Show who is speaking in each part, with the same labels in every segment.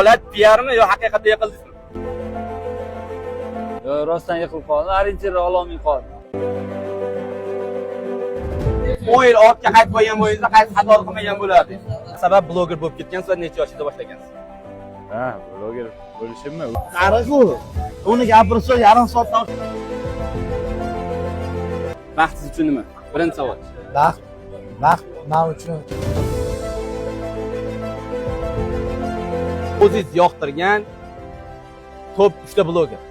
Speaker 1: holat piarmi yo haqiqatda yiqildingizmi?
Speaker 2: Yo, rostdan yiqilib qoldim, ориентир ololmay qoldim.
Speaker 1: 10 yil ortga qaytib qo'ygan bo'lganingizda qaysi xatoni qilmagan bo'lardingiz? Sabab bloger bo'lib ketgansiz va necha yoshingizda boshlagansiz?
Speaker 3: Ha, bloger bo'lishimmi?
Speaker 4: Qara-ku, uni gapirsa yarim soatdan.
Speaker 1: Baxt siz uchun nima? Birinchi savol.
Speaker 4: Baxt, baxt men uchun
Speaker 1: O'zingiz yoqtirgan top 3 ta bloger.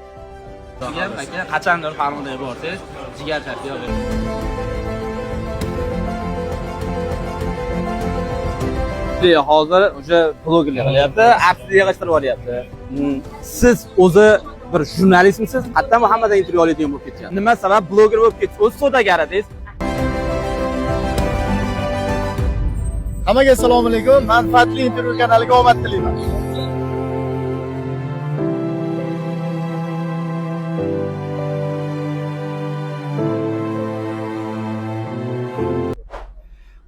Speaker 1: Jigar aka, qachondir Farg'onaga borsangiz, jigar sharti yo'q. Hozir o'sha blogerlik qilyapti, artistni yig'ishtirib olyapti. Siz o'zi bir jurnalistmisiz? Hatto hammadan intervyu oladigan bo'lib ketgan. Nima sabab bloger bo'lib ketdingiz? O'zi savdogar edingiz.
Speaker 4: Hammaga assalomu alaykum. Manfaatli intervyu kanaliga omad tilayman.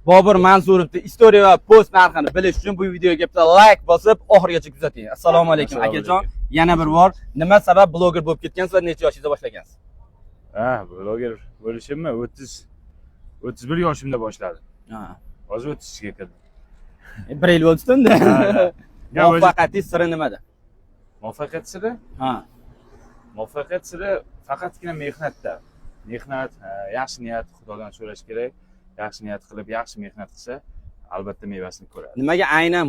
Speaker 1: Bobur Mansurovni istoriya va post narxini bilish uchun bu videoga bitta like bosib, oxirigacha kuzating. Assalomu alaykum
Speaker 3: Assalomu
Speaker 1: akajon. Yana bir bor nima sabab bloger bo'lib ketgansiz va necha yoshingizda boshlagansiz?
Speaker 3: Ha, bloger bo'lishimmi? 30 31 yoshimda boshladim. Hozir 32 ga kirdim.
Speaker 1: Bir yil bo'ldi unda.
Speaker 3: Ha. Ya, o'zi-
Speaker 1: Muvaffaqiyatingiz siri nimada?
Speaker 3: Muvaffaqiyat siri?
Speaker 1: Ha.
Speaker 3: Muvaffaqiyat siri faqatgina mehnatda. Mehnat, yaxshi niyat, Xudodan so'rash kerak. Yaxshi niyat qilib, yaxshi mehnat qilsa, albatta mevasini ko'radi.
Speaker 1: Nimaga aynan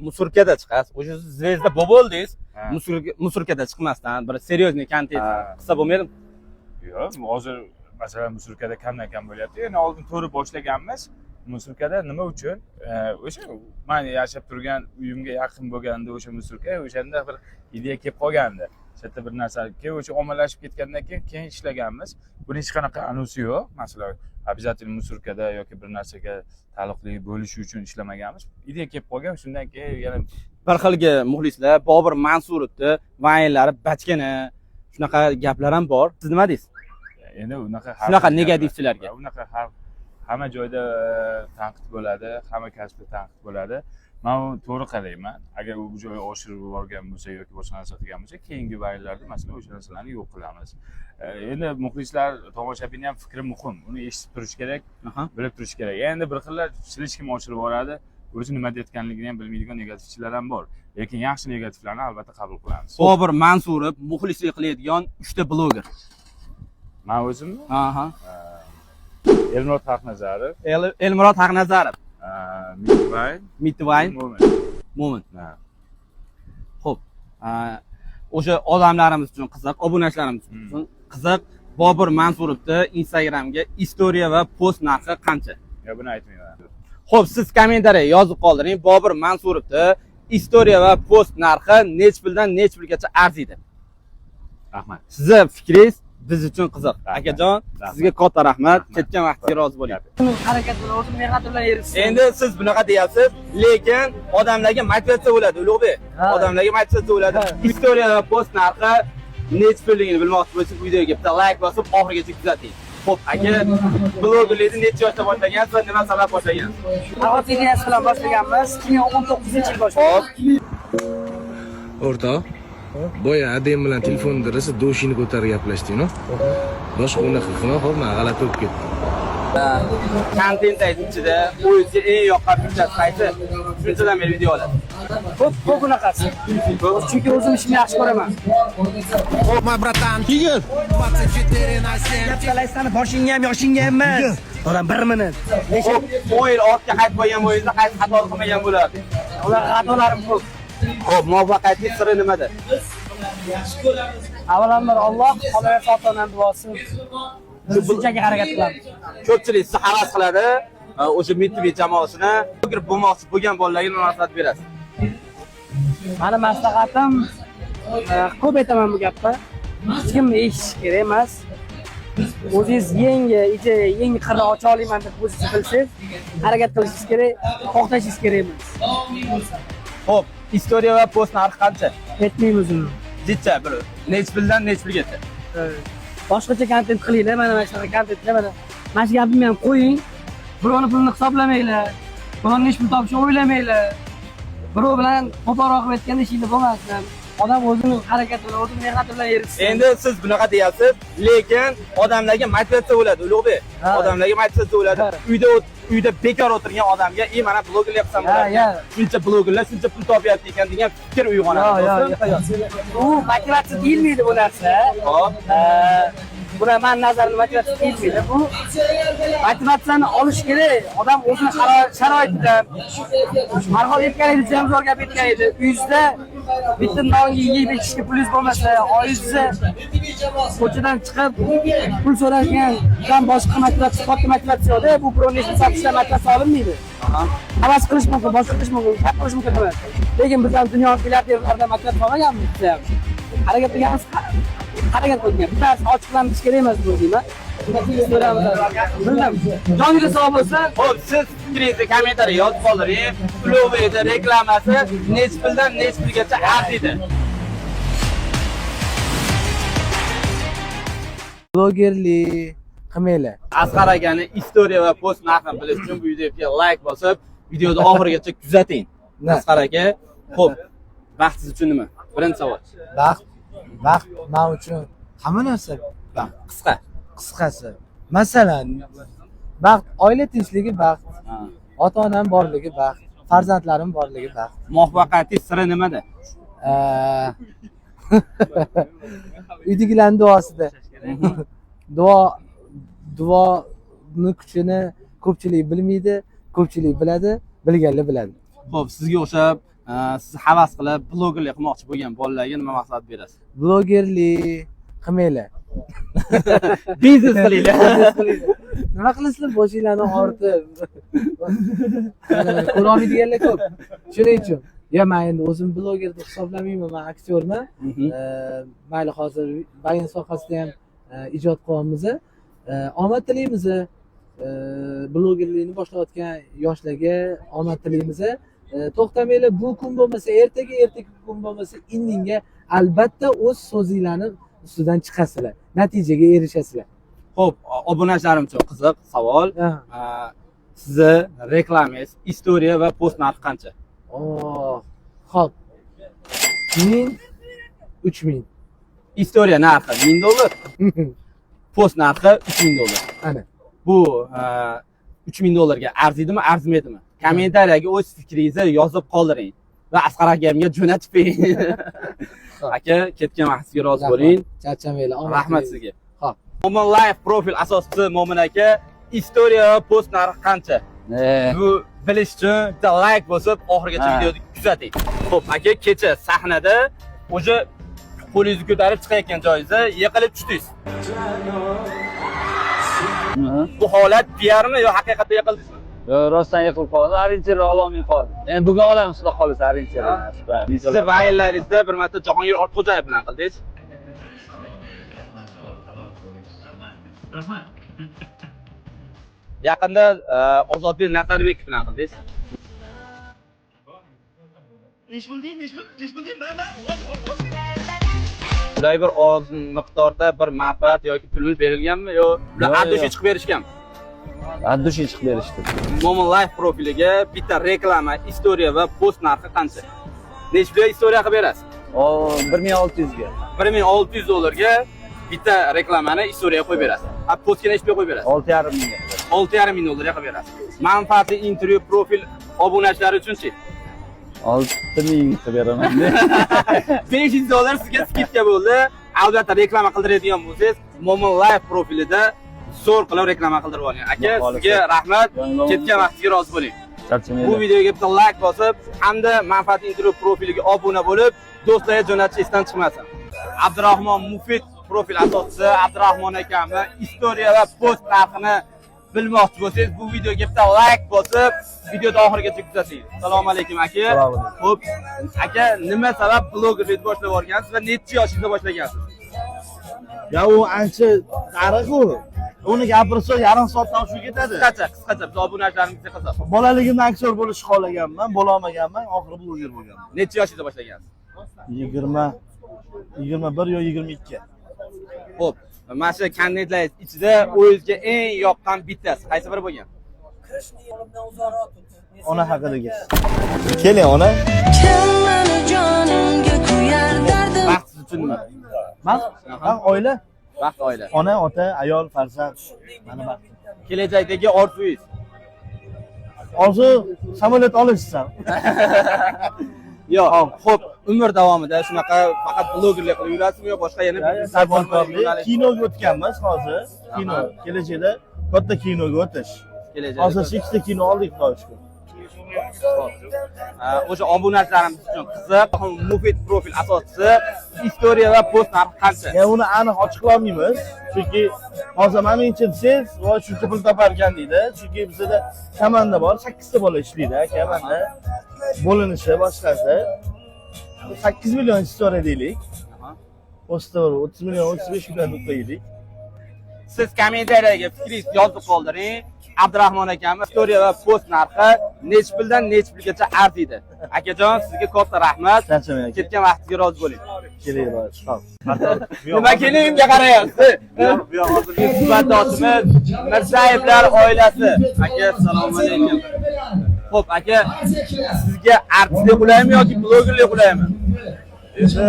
Speaker 1: musurkada chiqasiz? O'sha siz zvezda bo'ldingiz.
Speaker 3: Ha.
Speaker 1: Musurkada chiqmasdan bir серьезный kontent
Speaker 3: Ha.
Speaker 1: qilsa bo'lmaydimi?
Speaker 3: Yo'q, hozir masalan musurkada kamdan kam bo'lyapti. Endi oldin to'g'ri boshlaganmiz. Musurkada nima uchun? O'sha men yashab turgan uyimga yaqin bo'lganda o'sha musurka, o'shanda bir ideya kelib qolgandi. O'sha yerda bir narsa keyin o'sha ommalashib ketgandan keyin ishlaganmiz. Buni hech qanaqa anusi yo'q. Masalan, обязательно musurkada yoki bir narsaga taalluqli bo'lishi uchun ishlamaganmiz. Ideya kelib qolgan, shundan keyin yana
Speaker 1: Bir xilgi muxlislar Bobur Mansurovni vaynlari bachkana, shunaqa gaplar ham bor. Siz nima deysiz?
Speaker 3: Endi unaqa har
Speaker 1: Shunaqa
Speaker 3: xil
Speaker 1: negativchilarga.
Speaker 3: gaplar. Unaqa har hamma joyda tanqid bo'ladi, hamma kasbda tanqid bo'ladi. Man u to'g'ri qarayman. Agar u joyi oshirib yuborgan bo'lsa yoki boshqa narsa qilgan bo'lsa, keyingi vaynlarda masalan o'sha narsalarni yo'q qilamiz. Endi muxlislar, tomoshabinni ham fikri muhim. Uni eshitib turish kerak, bilib turish kerak. Endi bir xillar слишком oshirib yuboradi. O'zi nima deyotganligini ham bilmaydigan negativchilar ham bor. Lekin yaxshi negativlarni albatta qabul qilamiz.
Speaker 1: Bobur Mansurov muxlislik qiladigan 3 ta bloger.
Speaker 3: Man o'zimmi?
Speaker 1: Aha.
Speaker 3: Elmurod Haqnazarov,
Speaker 1: Elmurod Haqnazarov,
Speaker 3: Mitvayn,
Speaker 1: Mitvayn,
Speaker 3: Mo'min.
Speaker 1: Mo'min.
Speaker 3: Ha.
Speaker 1: Xo'p. O'sha odamlarimiz uchun qiziq, obunachilarimiz uchun qiziq. Bobur Mansurovni Instagramga istoriya va post narxi qancha?
Speaker 3: Yo, buni aytmayman.
Speaker 1: Xo'p, siz kommentariya yozib qoldiring. Bobur Mansurovni istoriya va post narxi nech puldan nech pulgacha arziydi?
Speaker 3: Rahmat.
Speaker 1: Sizni fikringiz biz uchun qiziq.
Speaker 3: Rahmat.
Speaker 1: Akajon,
Speaker 3: Rahmat.
Speaker 1: sizga katta rahmat.
Speaker 3: Rahmat.
Speaker 1: Ketgan vaqtingizga rozi bo'ling.
Speaker 5: Harakat bilan, o'zim mehnat bilan erishdim.
Speaker 1: Endi siz bunaqa deyapsiz, lekin odamlarga motivatsiya bo'ladi, Ulug'bek.
Speaker 5: Ha.
Speaker 1: Odamlarga motivatsiya bo'ladi.
Speaker 5: Ha.
Speaker 1: Istoriya va post narxi necha pulligini bilmoqchi bo'lsangiz, videoga bitta like bosib, oxirigacha kuzating. Xo'p, aka, blogerlikni necha yoshda boshlagansiz va nima sabab boshlagansiz?
Speaker 5: Farg'ona ideyasi bilan boshlaganmiz. 2019-yil boshlagan.
Speaker 6: O'rtoq, boya adem bilan telefonda rosa doshini ko'tarib gaplashdik, no? Boshqa unaqa qilma, hop, man g'alati bo'lib ketdim.
Speaker 1: Kontent ichida o'zingizga eng yoqqan bittasi qaysi? Shunchadan beri video olasiz.
Speaker 5: Ko'p ko'p unaqasi. Chunki o'zim ishimni yaxshi ko'raman.
Speaker 7: Мой братан 24 на 7.
Speaker 5: Gap boshingga ham, yoshingga ham emas. Odam bir minut.
Speaker 1: Xo'p, 10 yil ortga qaytib qo'ygan bo'lganingizda qaysi xatoni qilmagan bo'lardingiz?
Speaker 5: Unaqa xatolarim ko'p.
Speaker 1: Xo'p, muvaffaqiyatli siri nimada?
Speaker 5: Avvalambor Alloh, qolaversa ota-onam duosi. Biz shunchaki harakat qilamiz.
Speaker 1: Ko'pchilik sizni havas qiladi, o'sha MTV jamoasini bloger bo'lmoqchi bo'lgan bolalarga nima maslahat berasiz?
Speaker 5: Mani maslahatim, ko'p aytaman bu gapni. Hech kimni eshitish kerak emas. O'zingiz yangi ideya, yangi qirra ocha olaman deb o'zingiz bilsangiz, harakat qilishingiz kerak, to'xtashingiz kerak emas.
Speaker 1: Xo'p, istoriya va post narxi qancha?
Speaker 5: Aytmaymiz uni.
Speaker 1: Jicha bir necha puldan necha pulgacha?
Speaker 5: Boshqacha kontent qilinglar, mana shunaqa kontentlar, mana shu gapimni ham qo'ying. Birovni pulini hisoblamanglar. Birovni necha pul topishini o'ylamanglar. Birov bilan qo'polroq qilib aytganda ishingda bo'lmasin. Odam o'zini harakati bilan, o'zini mehnati bilan erishsin.
Speaker 1: Endi siz bunaqa deyapsiz, lekin odamlarga motivatsiya bo'ladi, Ulug'bek.
Speaker 5: Ha.
Speaker 1: Odamlarga motivatsiya bo'ladi.
Speaker 5: Ha.
Speaker 1: Uyda bekor o'tirgan odamga, "Ey, mana blogerlik qilsam
Speaker 5: Ha,
Speaker 1: bo'ladi.
Speaker 5: ya.
Speaker 1: Shuncha blogerlar shuncha pul topyapti ekan" degan fikr uyg'onadi.
Speaker 5: Yo'q, yo'q,
Speaker 1: Do'stim.
Speaker 5: yo'q, yo'q. U motivatsiya deyilmaydi bu narsa.
Speaker 1: Hop.
Speaker 5: Buni man nazarimda motivatsiya deyilmaydi. Bu motivatsiyani olish kerak. Odam o'zini sharoitidan. Marhol aytgan edi, ham zo'r gap aytgan edi. Uyingizda bitta nonga yeyib ichishga pulingiz bo'lmasa, oyingizni ko'chadan chiqib pul so'rashgandan boshqa motivatsiya, katta motivatsiya yo'q. Bu birovni eshitib sotishdan motivatsiya olinmaydi. Havas qilish mumkin, boshqa qilish mumkin, gap qilish mumkin emas. Lekin biz ham dunyo milliarderlaridan motivatsiya olmaganmiz biz ham. Harakat qilganmiz, harakat qilgan. Bu narsa ochiqlanish kerak emas bu deyman. Bildim. Joningiz sog' bo'lsin.
Speaker 1: Xo'p, siz fikringizni kommentariy yozib qoldiring. Ulug'bekni reklamasi nechi puldan nechi pulgacha arziydi?
Speaker 4: Blogerlik qilmanglar.
Speaker 1: Asqar akani istoriya va post narxini bilish uchun bu videoga like bosib, videoni oxirigacha kuzating.
Speaker 4: Na.
Speaker 1: Asqar aka, xo'p, baxt siz uchun nima? Birinchi savol.
Speaker 4: Baxt men uchun hamma narsa baxt.
Speaker 1: Qisqa.
Speaker 4: Qisqasi. Masalan, baxt oila tinchligi baxt, ota-onam borligi baxt, farzandlarim borligi baxt.
Speaker 1: Muvaffaqiyatli siri nimada?
Speaker 4: Uydagilarning duosida. Duoni kuchini ko'pchilik bilmaydi, ko'pchilik biladi, bilganlar biladi.
Speaker 1: Xo'p, sizga o'xshab, siz havas qilib blogerlik qilmoqchi bo'lgan bolalarga nima maslahat berasiz?
Speaker 4: Blogerlik qilmanglar.
Speaker 1: Biznes qilinglar.
Speaker 4: Nima qilasizlar boshinglarni og'ritib? Ko'ra olmaydiganlar ko'p. Shuning uchun ya men endi o'zim bloger deb hisoblamayman, men aktyorman. Mayli hozir bayin sohasida ham ijod qilyapmiz. Omad tilaymiz. Blogerlikni boshlayotgan yoshlarga omad tilaymiz. To'xtamanglar, bu kun bo'lmasa ertaga, ertagi kun bo'lmasa indinga albatta o'z so'zinglarni ustidan chiqasizlar, natijaga erishasizlar.
Speaker 1: Xo'p, obunachilarim uchun qiziq savol. Sizni reklamangiz, istoriya va post narxi qancha?
Speaker 4: Oh, xo'p. 1000, 3000.
Speaker 1: Istoriya narxi $1000, post narxi $3000.
Speaker 4: Ana.
Speaker 1: Bu $3000 ga arziydimi, arzimaydimi? Kommentariyaga o'z fikringizni yozib qoldiring va Asqar akamga jo'natib bering. Aka, ketgan vaqtingizga rozi bo'ling.
Speaker 4: Charchamanglar. Omad
Speaker 1: Rahmat
Speaker 4: tilaymiz.
Speaker 1: sizga.
Speaker 4: Xo'p.
Speaker 1: Mo'min Life profil asoschisi Mo'min aka, istoriya va post narxi qancha? Bu bilish uchun bitta like bosib, oxirigacha videoni kuzating. Xo'p, aka, kecha sahnada o'sha qo'lingizni ko'tarib chiqayotgan joyingizda yiqilib tushdingiz. Bu holat piarmi yo haqiqatda yiqildingizmi?
Speaker 2: Yo, rostdan yiqilib qoldim, ориентир ololmay qoldim. Endi bugun olamiz, xudo xohlasa, ориентир.
Speaker 1: Sizni vaynlaringizda bir marta Jahongir Ortiqxo'jayev bilan qildingiz. Yaqinda Ozodbek Nazarbekov bilan qildingiz. Ular bir oz miqdorda bir manfaat yoki pul berilganmi yo ular
Speaker 2: Yo'q,
Speaker 1: addushi
Speaker 2: yo'q.
Speaker 1: chiqib berishganmi?
Speaker 2: Addushi chiqib berishdi.
Speaker 1: Mo'min Life profiliga bitta reklama, istoriya va post narxi qancha? Necha pulga istoriya qilib berasiz?
Speaker 2: O, 1600 ga.
Speaker 1: $1600 ga bitta reklamani istoriyaga qo'yib berasiz. A postga necha pulga qo'yib berasiz?
Speaker 2: 6,5 mingga.
Speaker 1: $6,500 ga qilib berasiz. Manfaatli intervyu profil obunachilari uchunchi?
Speaker 2: 6000 qilib beraman.
Speaker 1: $500 sizga skidka bo'ldi. Albatta reklama qildiradigan bo'lsangiz, Mo'min Life profilida zo'r qilib reklama qildirib oling. Aka, sizga rahmat. Ketgan vaqtingizga rozi bo'ling.
Speaker 2: Charchamanglar.
Speaker 1: Bu videoga bitta like bosib hamda manfaatli intervyu profiliga obuna bo'lib, do'stlarga jo'natish esdan chiqmasin. Abdurahmon Mufid profil asoschisi Abdurahmon akamni istoriya va post narxini bilmoqchi bo'lsangiz, bu videoga bitta like bosib, videoni oxirigacha kuzating. Assalomu alaykum aka. Xo'p, aka, nima sabab blogerlik boshlab yuborgansiz va necha yoshingizda boshlagansiz?
Speaker 4: Ya u ancha tarix u. Uni gapirsa yarim soatdan oshib ketadi.
Speaker 1: Qisqacha biz obunachilarimizga qiziq.
Speaker 4: Bolaligimda aktyor bo'lishni xohlaganman, bo'la olmaganman, oxiri bloger bo'lganman.
Speaker 1: Necha yoshingizda boshlagansiz?
Speaker 4: 20 21 yo 22.
Speaker 1: Xo'p, mana shu kontentlar ichida o'zingizga eng yoqqan bittasi qaysi biri bo'lgan?
Speaker 8: Ona haqidagi. Keling, ona.
Speaker 1: Baxt siz uchun nima?
Speaker 8: Baxt, baxt oila.
Speaker 1: Baxt oila.
Speaker 8: Ona, ota, ayol, farzand. Mana baxtim.
Speaker 1: Kelajakdagi orzungiz?
Speaker 8: Orzu samolyot olishsan.
Speaker 1: Yo'q, xo'p, umr davomida shunaqa faqat blogerlik qilib yurasizmi yo boshqa yana biznes
Speaker 8: Tadbirkorlik, kinoga o'tganmiz hozir. Kino, kelajakda katta kinoga o'tish.
Speaker 1: Kelajakda
Speaker 8: Hozir ikkita kino oldik, Xudoga shukur.
Speaker 1: O'sha obunachilarimiz uchun qiziq, Mufid Profil asoschisi, история va post narxi qancha?
Speaker 8: Yani uni aniq ochiqlolmaymiz. Chunki hozir manimcha desangiz, voy, shuncha pul topar ekan deydi. Chunki bizda komanda bor, 8 ta bola ishlaydi aka manda. Bo'linishi boshqasi. 8 million история deylik. Postda bir 30 million, 35 million deb qo'yaylik.
Speaker 1: Siz kommentariyaga fikringizni yozib qoldiring. Abdurahmon akamiz история va post narxi nechi puldan nechi pulgacha arziydi? Akajon, sizga katta rahmat.
Speaker 8: Charchamang aka.
Speaker 1: Ketgan vaqtingizga rozi bo'ling.
Speaker 8: Keling, chiqamiz.
Speaker 1: Nima keling, unga qarayapsiz?
Speaker 3: Bu yoq hozir
Speaker 1: Suhbatdoshimiz Mirzayevlar oilasi. Aka, assalomu alaykum. Xo'p, aka, sizga artistlik qulaymi yoki blogerlik qulaymi?
Speaker 9: Endi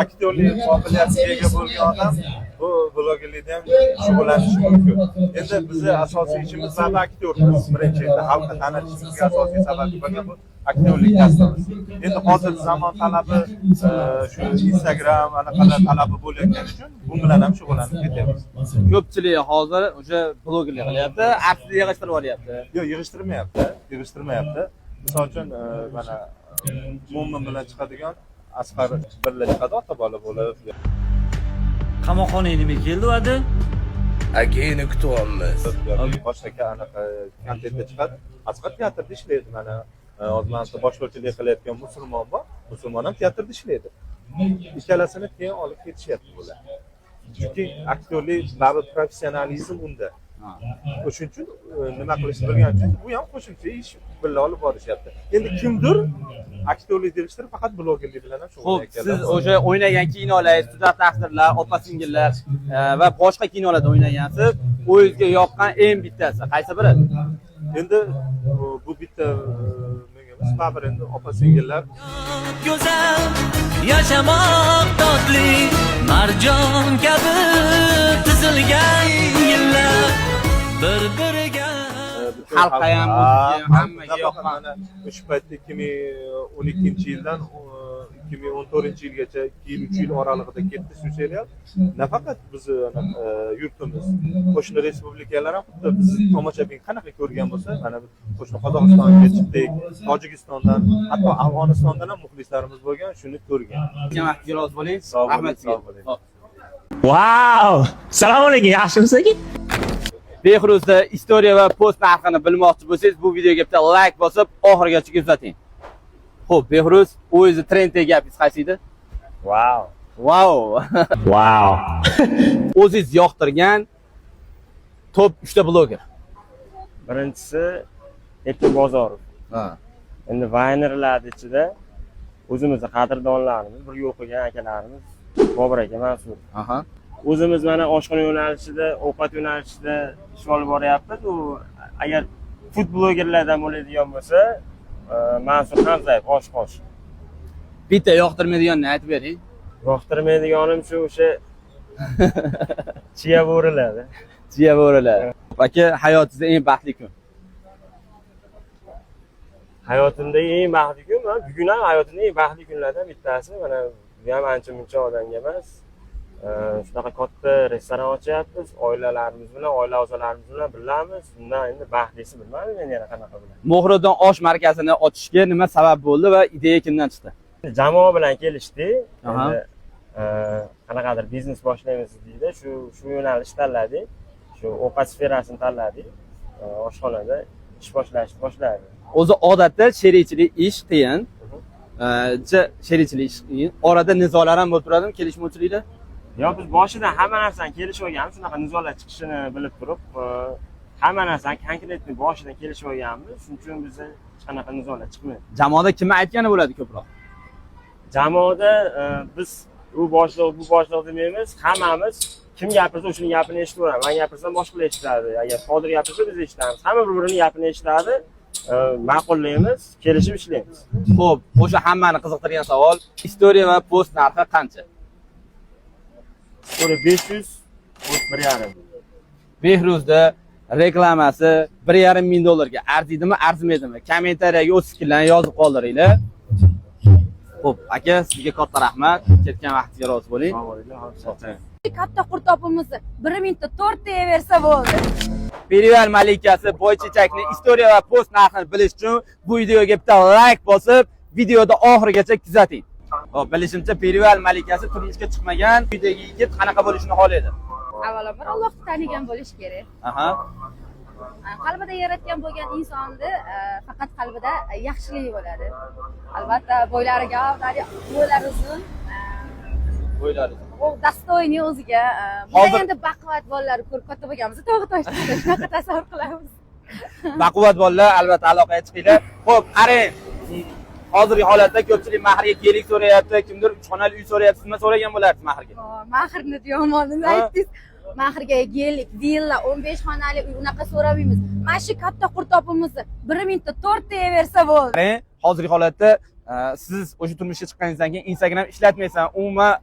Speaker 9: aktyorlik qobiliyatiga ega bo'lgan odam bu blogerlikda ham shug'ullanishi mumkin. Endi bizni asosiy ishimiz baribir aktyormiz. Birinchi endi xalqqa tanilishimizga asosiy sabab bo'lgan bu aktyorlik kasbimiz. Endi hozir zamon talabi shu Instagram anaqalar talabi bo'layotgani uchun bu bilan ham shug'ullanib ketyapmiz.
Speaker 1: Ko'pchilik hozir o'sha blogerlik qilyapti, artistlik yig'ishtirib olyapti.
Speaker 9: Yo'q, yig'ishtirmayapti, yig'ishtirmayapti. Misol uchun, mana Mo'min bilan chiqadigan Asqar birga chiqadi ota bola bo'lib.
Speaker 2: Qamoqxonaga nima keldi vadi?
Speaker 6: Akangni kutyapmiz.
Speaker 9: Yoki boshqa anaqa kontentda chiqadi. Asqar teatrda ishlaydi mana. Hozir mana shu boshlovchilik qilayotgan musulmon bor. Musulmon ham teatrda ishlaydi. Ikkalasini keyin olib ketishyapti bular. Chunki aktyorlik baribir professionalizm unda. O'shuning uchun nima qilishni bilgani uchun bu ham qo'shimcha ish birga olib borishyapti. Endi kimdir aktyorlik yig'ishtirib faqat blogerlik bilan ham
Speaker 1: Xo'p,
Speaker 9: shug'ullanayotganlar.
Speaker 1: siz o'sha o'ynagan kinolaringiz, Tuzaq taqdirlar, Opa singillar va boshqa kinolarda o'ynagansiz. O'zingizga yoqqan eng bittasi qaysi biri?
Speaker 9: Endi bu bitta menga emas, baribir endi opa singillar.
Speaker 7: Go'zal yashamoq totli, marjon kabi tizilgan yillar bir biriga.
Speaker 9: Butun
Speaker 1: Xalqqa ham,
Speaker 9: ha,
Speaker 1: o'zizga ham, hammaga
Speaker 9: nafaqat
Speaker 1: yoqqan.
Speaker 9: Mana o'sha paytda 2012-yildan 2014-yilgacha, 2 yil, 3 yil oralig'ida ketdi shu serial. Nafaqat bizni anaqa, yurtimiz, qo'shni respublikalar ham xuddi bizni tomoshabin qanaqa ko'rgan bo'lsa, mana biz qo'shni Qozog'istonga chiqdik, Tojikistondan, hatto Afg'onistondan ham muxlislarimiz bo'lgan, shuni ko'rgan.
Speaker 1: Ketgan vaqtingizga rozi bo'ling.
Speaker 9: Sog' bo'ling,
Speaker 1: Rahmat sizga.
Speaker 9: sog' bo'ling.
Speaker 1: Xo'p.
Speaker 10: Vau! Assalomu alaykum, yaxshimisiz aka?
Speaker 1: Behruzda история va post narxini bilmoqchi bo'lsangiz, bu videoga bitta like bosib, oxirigacha kuzating. Xo'p, Behruz, o'zingizni trenddagi gapingiz qaysi edi?
Speaker 10: Vau.
Speaker 1: Vau!
Speaker 10: Vau.
Speaker 1: O'zingiz yoqtirgan top 3 ta bloger.
Speaker 10: Birinchisi Erkin Bozorov. Endi vaynerlar ichida o'zimizni qadrdonlarimiz, birga o'qigan akalarimiz Bobur aka Mansur. O'zimiz mana oshxona yo'nalishida, ovqat yo'nalishida ish olib boryapmiz. U agar food blogerlardan bo'ladigan bo'lsa, Mansur Hamzayev oshqosh.
Speaker 1: Bitta yoqtirmaydiganini aytib bering.
Speaker 10: Yoqtirmaydiganim shu o'sha chiya bo'rilar.
Speaker 1: Jiya bo'rilar. Aka, hayotingizda eng baxtli kun.
Speaker 10: Hayotimdagi eng baxtli kun, mana bugun ham hayotimda eng baxtli kunlardan bittasi. Mana bu ham ancha muncha odamga emas. Shunaqa katta restoran ochyapmiz, oilalarimiz bilan, oila a'zolarimiz bilan birlamiz. Bundan endi baxtlisi bilmadim endi yana qanaqa bo'ladi.
Speaker 1: Muhriddin osh markazini ochishga nima sabab bo'ldi va ideya kimdan chiqdi?
Speaker 10: Jamoa bilan kelishdik.
Speaker 1: Aha.
Speaker 10: Endi qanaqadir biznes boshlaymiz deydi. Shu yo'nalishni tanladik. Shu ovqat sferasini tanladik. Oshxonada ish boshlashni boshladik.
Speaker 1: O'zi odatda sherikchilik ish qiyin. Sherikchilik ish qiyin. Orada nizolar ham bo'lib turadimi, kelishmovchiliklar?
Speaker 10: Yo'q, biz boshidan hamma narsani kelishib olganmiz, shunaqa nizolar chiqishini bilib turib, hamma narsani конкретный boshidan kelishib olganmiz. Shuning uchun bizda hech qanaqa nizolar chiqmaydi.
Speaker 1: Jamoada kimni aytgani bo'ladi ko'proq?
Speaker 10: Jamoada biz u boshliq, bu boshliq demaymiz, hammamiz kim gapirsa o'shani gapini eshitaveramiz. Man gapirsam boshqalar eshitadi. Agar Qodir gapirsa biz eshitamiz. Hamma bir-birini gapini eshitadi. Ma'qullaymiz, kelishib ishlaymiz.
Speaker 1: Xo'p, o'sha hammani qiziqtirgan savol: история va post narxi qancha?
Speaker 10: Story 500, post 1,5.
Speaker 1: Behruzda reklamasi 1,5 ming dollarga arziydimi, arzimaydimi? Kommentariyaga o'z fikrlarini yozib qoldiringlar. Xo'p, aka, sizga katta rahmat. Ketgan vaqtingizga rozi bo'ling.
Speaker 11: Katta qurtopimizni bir minutda to'rtta yeversa bo'ldi.
Speaker 1: Perival malikasi Boychechakni история va post narxini bilish uchun bu videoga bitta layk bosib, videoda oxirigacha kuzating. Xo'p, bilishimcha, Perival malikasi turmushga chiqmagan, uydagi yigit qanaqa bo'lishini xohlaydi?
Speaker 11: Avvalambor, Allohni tanigan bo'lishi kerak. Qalbida yaratgan bo'lgan insonni faqat qalbida yaxshilik bo'ladi. Albatta, bo'ylari gavdali, bo'ylari uzun.
Speaker 1: Bo'ylari.
Speaker 11: U достойный o'ziga. Biz endi baquvvat bolalarni ko'rib katta bo'lganmiz, tog' toshda shunaqa tasavvur qilamiz.
Speaker 1: Baquvvat bolalar, albatta, aloqaga chiqinglar. Xo'p, qarang. Hozirgi holatda ko'pchilik mahrga kelik so'rayapti, kimdir uch xonali uy so'rayapti. Siz nima so'ragan bo'lardingiz mahrga?
Speaker 11: Mahrni yomonini aytdingiz. Mahrga gelik, villa, 15 xonali uy unaqa so'ramaymiz. Mana shu katta qurtopimizni bir minutda to'rtta yeversa bo'ldi.
Speaker 1: Qarang, hozirgi holatda siz o'sha turmushga chiqqaningizdan keyin Instagram ishlatmaysan, umuman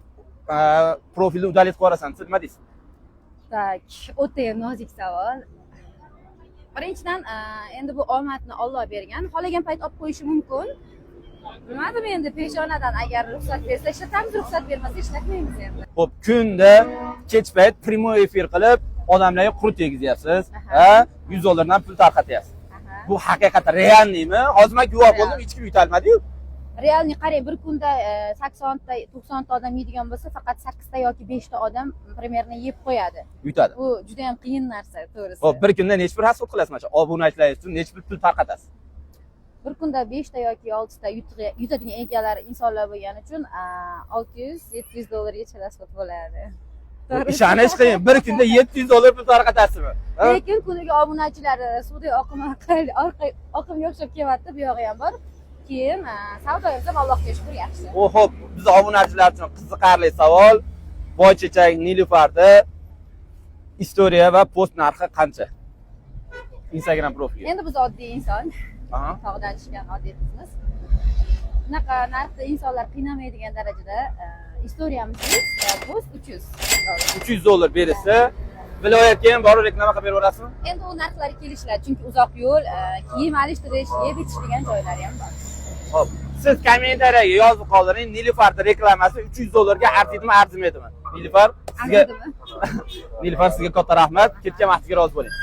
Speaker 1: profilni удалить qilib yuborasan. Siz nima deysiz?
Speaker 11: Так, o'ta nozik savol. Birinchidan, endi bu omadni Olloh bergan. Xohlagan payt olib qo'yishi mumkin. Bilmadim endi, peshonadan agar ruxsat bersa ishlatamiz, ruxsat bermasa ishlatmaymiz endi.
Speaker 1: Xo'p, kunda kech payt прямой efir qilib, odamlarga qurut yegizyapsiz, ha, 100 dollardan pul tarqatyapsiz.
Speaker 11: Aha.
Speaker 1: Bu haqiqatda реальный mi? Hozir men guvoh bo'ldim, hech kim yutalmadi-yu.
Speaker 11: Реальный, qarang, bir kunda 80 ta, 90 ta odam yeydigan bo'lsa, faqat sakkizta yoki beshta odam примерно yeb qo'yadi.
Speaker 1: Yutadi.
Speaker 11: Bu juda yam qiyin narsa, to'g'risi.
Speaker 1: Xo'p, bir kunda necha pul расход qilasiz mana shu obunachilar uchun, necha pul tarqatasiz?
Speaker 11: Bir kunda beshta yoki oltita yutadigan egalari insonlar bo'lgani uchun 600-700 dollargacha расход bo'ladi. To'g'risi.
Speaker 1: Ishonish qiyin. Bir kunda 700 dollar pul tarqatasizmi? Ha?
Speaker 11: Lekin kuniga obunachilar suvdek oqimi oqimga o'xshab kelyapti, bu yog'i ham bor. Keyin savdoyimiz ham, Allohga shukur, yaxshi.
Speaker 1: O, xo'p, biz obunachilar uchun qiziqarli savol. Boychechak Nilufarda история va post narxi qancha? Instagram profili.
Speaker 11: Endi biz oddiy inson, tog'dan tushgan oddiy qizmiz. Bunaqa narxda insonlar qiynamaydigan darajada история miz 100, post 300 dollar.
Speaker 1: 300 dollar berilsa, viloyatga ham borib reklama qilib beraverasizmi?
Speaker 11: Endi u narxlar kelishiladi, chunki uzoq yo'l, kiyim alishtirish, yeb ichish degan joylari ham bor.
Speaker 1: Xo'p, siz kommentariyaga yozib qoldiring, Nilufarda reklamasi 300 dollarga arziydimi, arzimaydimi? Nilufar, sizga
Speaker 11: Arzidimi?
Speaker 1: Nilufar, sizga katta rahmat. Ketgan vaqtingizga rozi bo'ling.